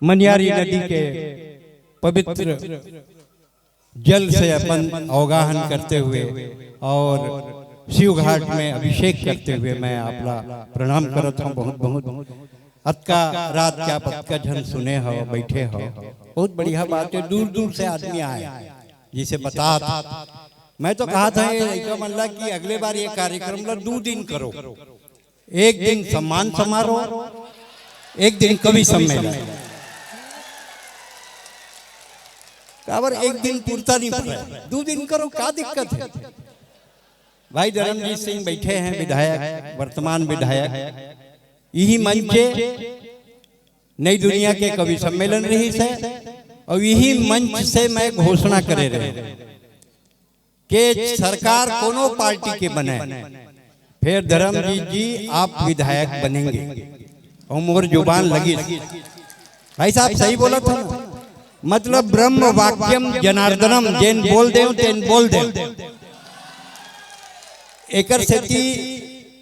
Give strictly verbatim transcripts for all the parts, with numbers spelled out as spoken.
मनियारी नदी के पवित्र जल से अपन अवगाहन करते हुए और शिव घाट में अभिषेक करते हुए मैं आपला प्रणाम करत हूँ। बहुत बहुत अतका रात के आप अतका झन सुने हो, बैठे हो, बहुत बढ़िया बात है। दूर दूर से आदमी आए, जिसे बता था। मैं तो कहा था ये लड़का मन ला कि अगले बार ये कार्यक्रम ला दो दिन करो, एक दिन सम्मान समारोह, एक दिन कवि सम्मेलन। काबर एक दिन पुरता नहीं पड़े, दो दिन करो, का दिक्कत है? भाई धर्मजीत सिंह बैठे हैं, विधायक, वर्तमान विधायक, यही मंच नई दुनिया के कवि सम्मेलन रहिस हे और यही मंच से मैं घोषणा करे रहे कि सरकार कोनो पार्टी के बने, फिर धर्मजीत जी आप विधायक बनेंगे। और मोर जुबान लगिस। भाई साहब सही बोलत हूँ ना? मतलब ब्रह्म वाक्यम जनार्दनम, जेन बोल देव तेन बोल देव। एकर सेती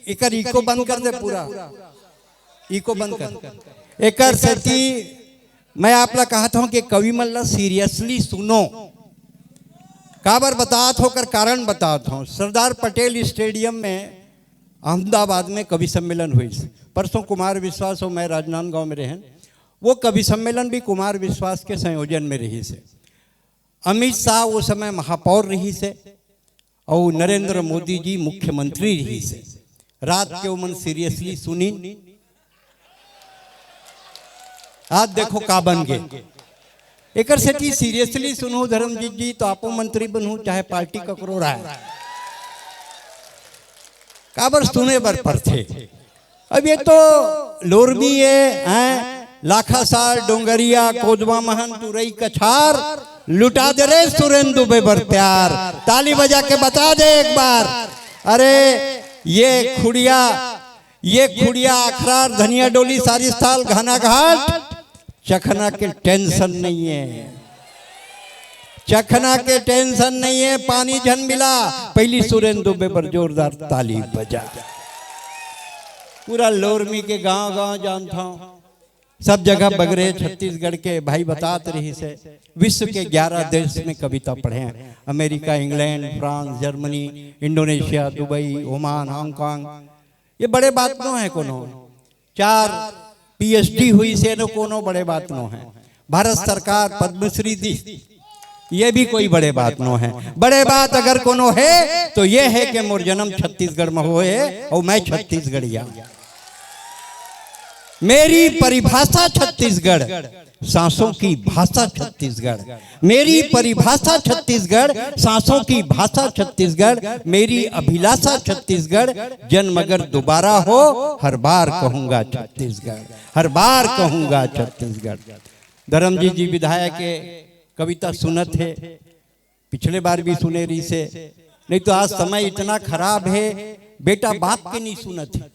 एकर इको बंद कर दे, पूरा इको बंद कर। एकर सेती मैं आप ला कहत हूँ कि कवि मन ला seriously सुनो। काबर बतात हूँ, ओकर कारण बतात हूँ। सरदार पटेल स्टेडियम में अहमदाबाद में कवि सम्मेलन हुई। परसों कुमार विश्वास और मैं राजनांदगांव में रहेन, वो कवि सम्मेलन भी कुमार विश्वास के संयोजन में रहिस हे। अमित शाह वो समय महापौर रहिस हे और नरेंद्र मोदी जी मुख्यमंत्री रहिस हे। रात के ओमन seriously सुनिन, आज देखो का बन गे। एकर सेती seriously सुनहू धर्मजीत जी, तो आपो मंत्री बनहू, चाहे पार्टी ककरो राय, काबर सुने बर पड़थे। अब ये तो लोरमी ये हैं, लाखासार, डोंगरिया, कोदवा महन, तुरई, कछार, लुटा दे रे सुरेंदु दुबे बर प्यार। ताली बजा के बता दे एक बार। अरे ये खुड़िया, ये खुड़िया, अखरार, धनिया डोली, सारिस्थाल, घाना घाट, चखना के टेंशन नहीं है, चखना के टेंशन नहीं है, पानी झन मिला। पहली सुरेंदु दुबे बर जोरदार ताली बजा। पूरा लोरमी के गांव गांव जानता हूं, सब जगह बगरे छत्तीसगढ़ के भाई बतात रहिस हे। विश्व के ग्यारह देश में कविता पढ़े हैं, America, England, France, Germany, Indonesia, Dubai, Oman, Hong Kong. ये बड़े बात नो है कोनो। चार पीएचडी हुई से नो कोनो बड़े बात नो है। भारत सरकार पद्मश्री दी, ये भी कोई बड़े बात नो है। बड़े बात अगर कोनो है तो ये है कि मोर जन्म छत्तीसगढ़ में होए और मैं छत्तीसगढ़िया। मेरी परिभाषा छत्तीसगढ़, सांसों की भाषा छत्तीसगढ़। मेरी परिभाषा छत्तीसगढ़, सांसों की भाषा छत्तीसगढ़। मेरी अभिलाषा छत्तीसगढ़, जन्म अगर दोबारा हो, हर बार कहूंगा छत्तीसगढ़, हर बार कहूंगा छत्तीसगढ़। धर्मजीत जी विधायक के कविता सुनत हे, पिछले बार भी सुने रहिस हे, नहीं तो आज समय इतना खराब है, बेटा बाप के नहीं सुनत है,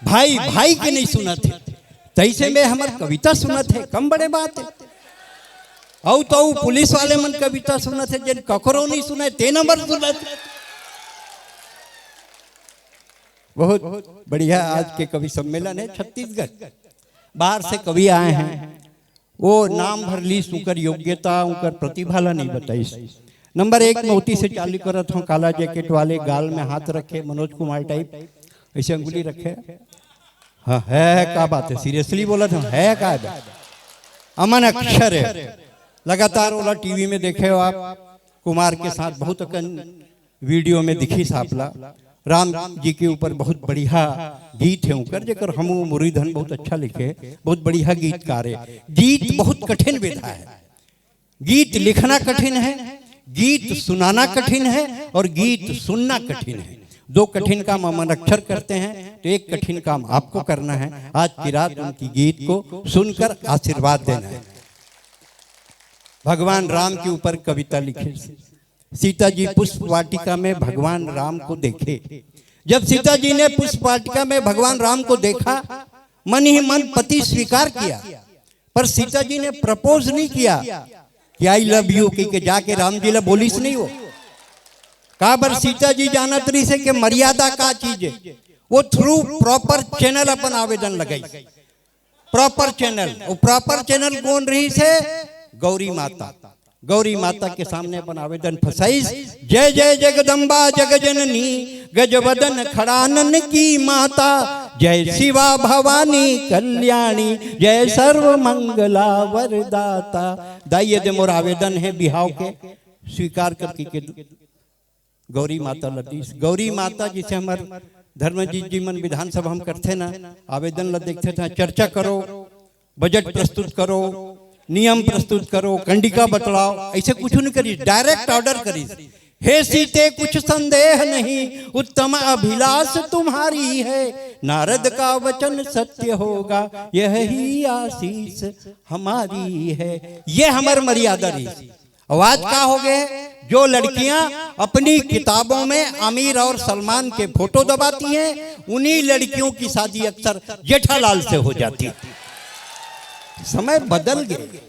भाई भाई के नहीं सुनत है, तैसे में हमर कविता सुनत है, कम बड़े बात है। अउ तो अउ पुलिस वाले मन कविता सुनत है, जेन ककरो नहीं सुने, ते नंबर सुनत है। बहुत बढ़िया आज के कवि सम्मेलन है छत्तीसगढ़, बाहर से कवि आए हैं, वो नाम भर लीस, उनकर योग्यता, उनकर प्रतिभा ला नहीं बताइस। नंबर एक में ओती से चालू करत हूँ, काला जैकेट वाले, गाल में हाथ रखे, मनोज कुमार टाइप, ऐसे अंगुली रखे। हाँ, है, है, का बात है? सीरियसली बोलत हूँ, है का है? अमन अक्षर है, लगातार ओला टीवी में देखे हो आप, कुमार के साथ बहुत अकन वीडियो में दिखिस आपला। राम जी के ऊपर बहुत बढ़िया गीत है उनकर, जेकर हमू मुरलीधरन बहुत अच्छा लिखे, बहुत बढ़िया गीतकार है। गीत बहुत कठिन विधा है, गीत लिखना कठिन है, गीत सुनाना कठिन है और गीत सुनना कठिन है। दो कठिन काम अमन अक्षर करते हैं, तो एक कठिन काम आपको करना है। आज की रात उनकी गीत को सुनकर आशीर्वाद देना है। भगवान राम के ऊपर कविता लिखिस। सीता जी पुष्प वाटिका में भगवान राम को देखे। जब सीता जी ने पुष्प वाटिका में भगवान राम को देखा, मन ही मन पति स्वीकार किया, पर सीता जी ने प्रपोज नहीं किया कि आई लव यू कहिके जाके राम जी ला बोलिस नहीं वो। काबर सीता जी जानत रहिस हे कि मर्यादा का चीज है। वो थ्रू प्रॉपर चैनल अपन आवेदन लगाइस। प्रॉपर चैनल, वो प्रॉपर चैनल कौन रहिस हे? गौरी माता। गौरी माता के सामने अपन आवेदन फंसाइस, जय जय जगदम्बा जग जननी, गजवदन खड़ानन की माता, जय शिवा भवानी कल्याणी, जय सर्व मंगला वरदाता। दाई, ये दे मोर आवेदन हे बिहाव के, स्वीकार करके के गौरी माता ल दीस। गौरी माता, जिसे हमर धर्मजीत जी मन विधानसभा में करथे ना, आवेदन ल देखथे त चर्चा करो, बजट प्रस्तुत करो, नियम प्रस्तुत करो, कंडिका बतलाओ, ऐसे कुछ नहीं करिस, डायरेक्ट ऑर्डर करिस। हे सीते कुछ संदेह नहीं, उत्तम अभिलाष तुम्हारी है, नारद का वचन सत्य होगा, यही आशीष हमारी है। ये हमर मर्यादा रहिस। अब आज का हो गए, जो लड़कियां अपनी किताबों में आमिर और सलमान के फोटो दबाती हैं, उन्हीं लड़कियों की शादी अक्सर जेठालाल से हो जाती है। समय बदल गए।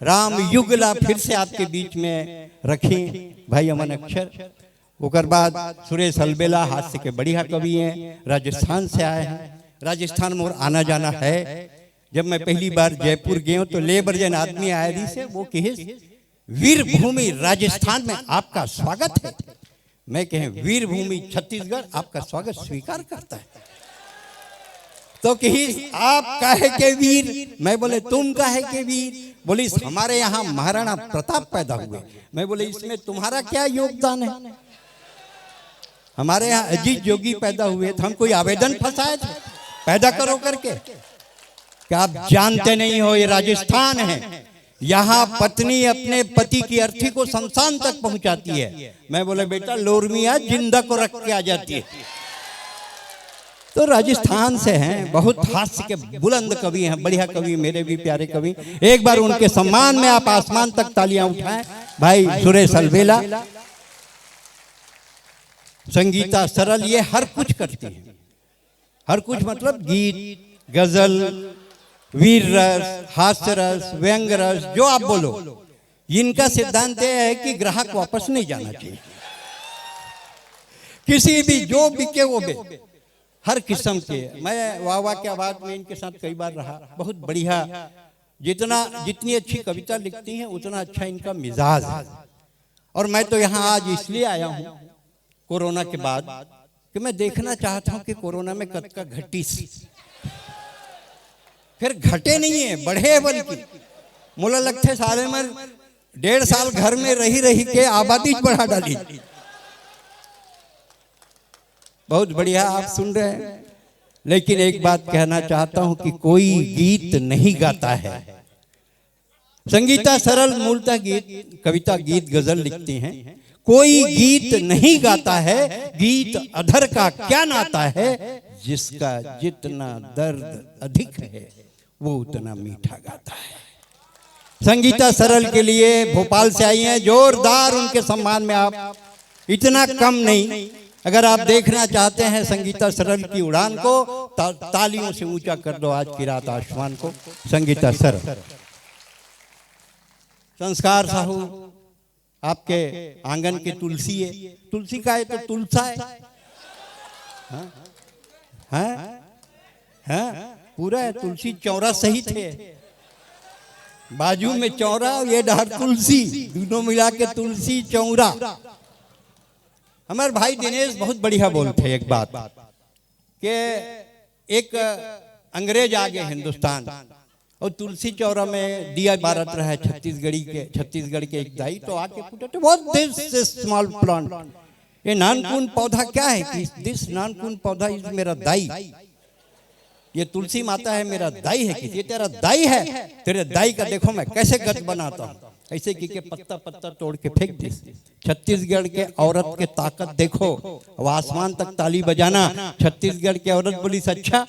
राम युग ला फिर से आपके बीच में रखें भाई अमन अक्षर। ओकर बाद सुरेश अलबेला, हास्य के बढ़िया कवि हैं, राजस्थान से आए हैं। राजस्थान में और आना जाना है। जब मैं पहली बार जयपुर गया तो ले बर जेन आदमी आए रहिस हे, वो कहिस, "वीरभूमि राजस्थान में आपका स्वागत है।" मैं कहे, "वीरभूमि छत्तीसगढ़ आपका स्वागत स्वीकार करता है।" तो कहिस, "आप काहे के वीर?" मैं बोले, "तुम काहे के वीर?" बोलिस, "हमारे यहाँ महाराणा प्रताप पैदा हुए।" मैं बोले, "इसमें तुम्हारा क्या योगदान है? हमारे यहाँ अजीत जोगी पैदा हुए, तो हम कोई आवेदन फंसाए थे पैदा करो करके? क्या आप जानते नहीं हो, ये राजस्थान है, यहाँ पत्नी अपने पति की अर्थी को शमशान तक पहुंचाती है।" मैं बोले, "बेटा, लोरमिया जिंदा को रख के आ जाती है।" तो राजस्थान से हैं, बहुत हास्य के बुलंद कवि हैं, बढ़िया कवि, मेरे भी प्यारे कवि। एक बार उनके सम्मान में आप आसमान तक तालियां उठाएं, भाई सुरेश अलबेला। संगीता सरल ये हर कुछ करती हैं, हर कुछ मतलब गीत, गजल, वीर रस, हास्य रस, व्यंग रस, जो आप बोलो, इनका सिद्धांत यह है कि ग्राहक वापस नहीं जाना चाहिए। किसी भी, जो बिके वो बे, हर किस्म के। मैं वाह वाह क्या बात में इनके साथ कई बार रहा, बहुत बढ़िया। जितना, जितनी अच्छी कविता लिखती हैं, उतना अच्छा इनका मिजाज है। और मैं तो यहाँ आज इसलिए आया हूँ कोरोना के बाद कि मैं देखना चाहता हूँ कि कोरोना में कतका घटिस। फिर घटे नहीं है, बढ़े है बल्कि। मोला लगथे सारे मन डेढ़ साल घर में रही रही के आबादी बढ़ा डाली। बहुत बढ़िया, आप सुन रहे हैं, लेकिन एक बात कहना चाहता हूं कि कोई गीत नहीं गाता है। संगीता सरल मूलतः गीत, कविता, गीत, गजल लिखती हैं। कोई गीत नहीं गाता है, गीत अधर का क्या नाता है, जिसका जितना दर्द अधिक है, वो उतना मीठा गाता है। संगीता सरल के लिए भोपाल से आई हैं, जोरदार उनके सम्मान में आप, इतना कम नहीं। अगर आप देखना चाहते हैं संगीता सरल की उड़ान को, ता-, तालियों से ऊंचा कर दो आज की रात आसमान को। संगीता सरल, संस्कार साहू, आपके आंगन के तुलसी है, तुलसी का है तो तुलसा है, हाँ? हाँ? हाँ? पूरा है, तुलसी चौरा सहित है, बाजू में चौरा और ये डहर तुलसी, दोनों मिला के तुलसी चौरा। हमारे भाई दिनेश बहुत बढ़िया बोलते हैं एक बात, के एक अंग्रेज आ गए हिंदुस्तान और तुलसी चौरा में दिया बारत रहा है छत्तीसगढ़ी के, छत्तीसगढ़ के एक दाई तो आके पूछे, "What this small plant? ये नानकुन पौधा क्या है?" कि, "This नानकुन पौधा is मेरा दाई, ये तुलसी माता है, मेरा दाई है।" कि, "ये तेरा दाई है, तेरे दाई का देखो मैं कैसे गत बनाता हूँ।" ऐसे की के पत्ता पत्ता तोड़ के फेंक दी। छत्तीसगढ़ के औरत के ताकत देखो, अब आसमान तक ताली बजाना। छत्तीसगढ़ के औरत बोली, "अच्छा,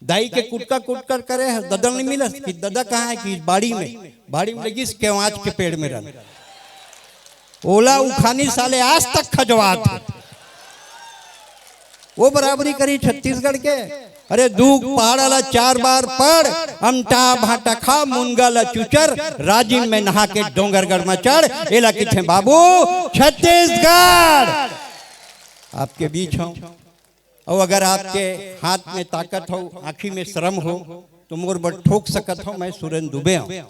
दाई के कुटका कुटकर करे है, ददा नहीं मिलस?" कि, "ददा कहाँ है?" कि, "बाड़ी में।" बाड़ी में लगिस केवाच के पेड़ में रहन, ओला उखानी साले आज तक खजवात है। वो बराबरी करी छत्तीसगढ़ के। अरे दू पहाड़ ला चार बार पढ़, अमटा भाटा खा, मुनगा ला चुचर, राजिम में नहा के डोंगरगढ़ में चढ़, एला किथे बाबू छत्तीसगढ़। आपके बीच हूँ, और अगर आपके हाथ में ताकत हो, आँखी में शर्म हो, तो मोर बर ठोक सकत हो, मैं सुरेंद्र दुबे हूं।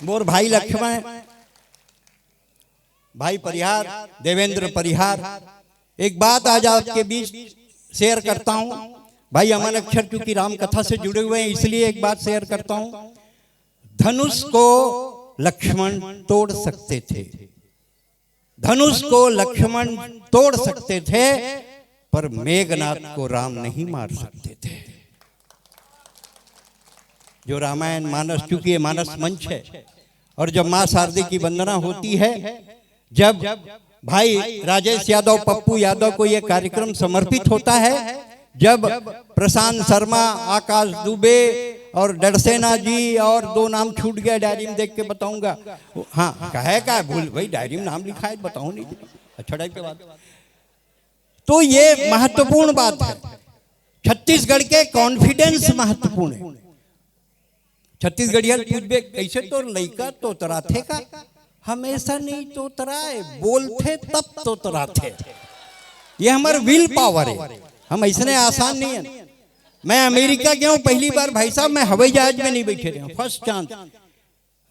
मोर भाई लक्ष्मण, भाई परिहार, देवेंद्र परिहार, एक बात आज आपके बीच शेयर करता हूं। भाई अमन अक्षर चूंकि राम कथा से जुड़े हुए हैं, इसलिए एक बात शेयर करता हूं। धनुष को लक्ष्मण तोड़ सकते थे, धनुष को लक्ष्मण तोड़ सकते थे, पर मेघनाद को राम नहीं मार सकते थे। जो रामायण मानस, चूंकि ये मानस मंच है, और जब माँ शारदे की वंदना होती है, जब भाई राजेश यादव, पप्पू यादव को यह कार्यक्रम समर्पित होता है, जब प्रशांत शर्मा, आकाश दुबे और डरसेना जी, और दो नाम छूट गया, डायरी में देख के बताऊंगा। हाँ, कहे का भूल भाई, डायरी में नाम लिखा है, बताओ नहीं। अच्छा, टाइम के बाद तो ये महत्वपूर्ण बात है। छत्तीसगढ़ के कॉन्फिडेंस महत्वपूर्ण है। छत्तीसगढ़िया पूछबे, "कैसे तोर लइका तोतराथे का?" हमेशा नहीं तोतराए, बोलथे तब तोतराथे। ये हमार विल पावर है, हम ऐसने आसान नहीं है। मैं अमेरिका गया हूँ पहली बार, भाई साहब, मैं हवाई जहाज में नहीं बैठे रहे हूँ, फर्स्ट चांस।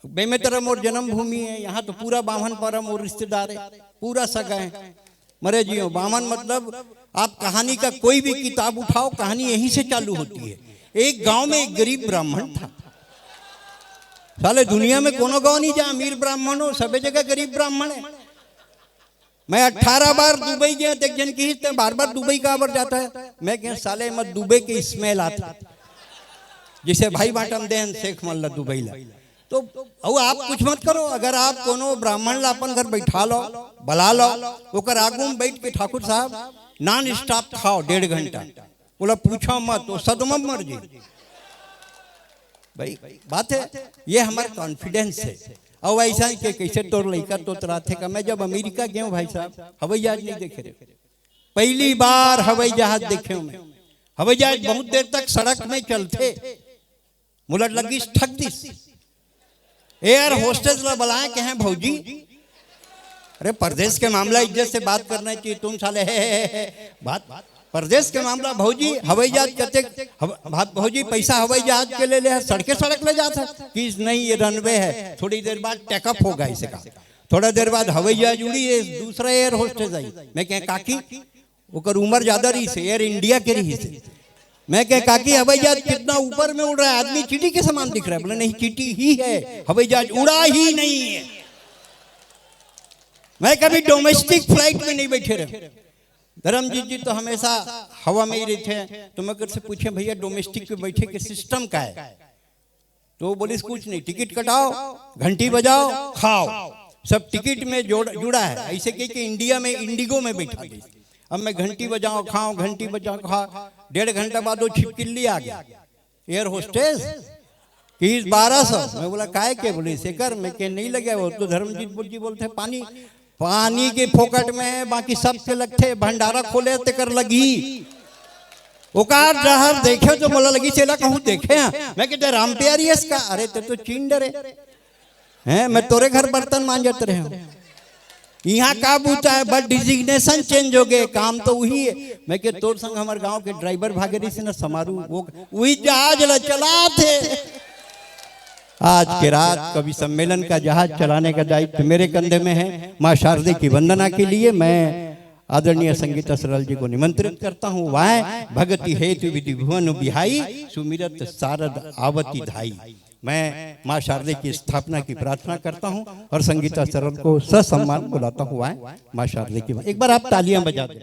बेमेतरा मोर जन्मभूमि है, यहाँ तो पूरा बामन पारा मोर रिश्तेदार है, पूरा सगा है। मरे जियो, बामन मतलब आप कहानी का कोई भी किताब उठाओ, कहानी यहीं से चालू होती है। एक गांव में एक गरीब ब्राह्मण था। साले दुनिया में कोनो गांव नहीं जहाँ अमीर ब्राह्मण हो, सभी जगह गरीब ब्राह्मण है। मैं अठारह बार दुबई गया, तो एक जन किहिस, "तैं बार बार दुबई काबर जाता है?" मैं कहा, "साले, मैं दुबई के स्मेल आता।" जिसे भाई बाटम देन शेख मल्ला दुबई ला। तो अब आप कुछ मत करो, अगर आप कोनो ब्राह्मण ला अपन घर बैठा लो, बुला लो, ओकर आगू में बैठ के, "ठाकुर साहब, नॉन स्टॉप खाओ डेढ़ घंटा।" बोला, "पूछो मत, वो सदमा मर जी।" भाई, बात है, ये हमार कॉन्फिडेंस है। और ऐसा है कि कैसे तोर लइका तोतराथे का। मैं जब अमेरिका गया हूँ भाई साहब, हवाई जहाज नहीं देखे रहे, पहली बार हवाई जहाज देखे हूँ मैं। हवाई जहाज बहुत देर तक सड़क में चलथे, मोला लगिस ठग दिस। एयर होस्टेस ला बुलाए, कहे, "भौजी, अरे परदेश के मामला इज्जत से बात करना चाहिए, तुम साले है, है, है, है, बात परदेश के मामला, भौजी, हवाई जहाज कते, हव-, भा-, भौजी, पैसा हवाई जहाज के ले ले है, सड़के सड़क ले जात है।" कि नहीं, ये रनवे है, थोड़ी देर बाद टेकअप होगा इसका। थोड़ा देर बाद हवाई जहाज उड़ी, ये दूसरा एयर होस्टेस आई। मैं कहे, "काकी, ओकर उम्र ज्यादा रहिस हे, एयर इंडिया के रहिस हे।" मैं कहे, "काकी, हवाई जहाज कितना ऊपर में उड़ रहा है, आदमी चींटी के समान दिख रहा है।" बोले, "नहीं, चींटी ही है, हवाई जहाज उड़ा ही नहीं है।" मैं कभी डोमेस्टिक फ्लाइट में नहीं बैठे रहे। धर्मजीत जी तो हमेशा हवा में ही रहते हैं, तो मैं ओकर से पूछे, "भैया, डोमेस्टिक पे बैठे के सिस्टम का है?" तो वो बोलिस, "कुछ नहीं, टिकट कटाओ, घंटी बजाओ, खाओ, सब टिकट में जोड़, जुड़ा है।" ऐसे कह के इंडिया में इंडिगो में बैठा दी। अब मैं घंटी बजाओ, खाओ, घंटी बजाओ, खाओ, डेढ़ घंटा बाद वो छिपकिल्ली आ गया, एयर होस्टेस, कि इस बारह सौ। मैं बोला, "काय के?" बोलिस, "एकर में के नहीं लगे, वो तो धर्मजीत जी बोलते, पानी, पानी के फोकट में, बाकी सबके लगथे, भंडारा खोले तेकर लगी।" ओकार डहर देखे तो मोला लगी, "चला कहूँ देखे हैं।" मैं कहते, "राम प्यारी है इसका।" "अरे, ते तो चीन डरे हैं, मैं तोरे घर बर्तन मांजत रहे हूँ।" यहाँ का बूता है, बस डिजिग्नेशन चेंज हो गए, काम तो वही है। मैं के, "तोर संग हमारे गांव के ड्राइवर भागे रही ना समारू, वो वही जहाज ला चलाते।" आज के रात कवि सम्मेलन का जहाज चलाने का दायित्व मेरे कंधे में है। माँ शारदे की वंदना के लिए मैं आदरणीय संगीता सरल जी को निमंत्रित करता हूँ। वाय भगति हेतु विधि भुवन बिहाई, सुमिरत सारद आवती धाई। मैं माँ शारदे की स्थापना की प्रार्थना करता हूँ और संगीता सरल को ससम्मान बुलाता हूँ। वाय माँ शारदे की, एक बार आप तालियां बजा दें।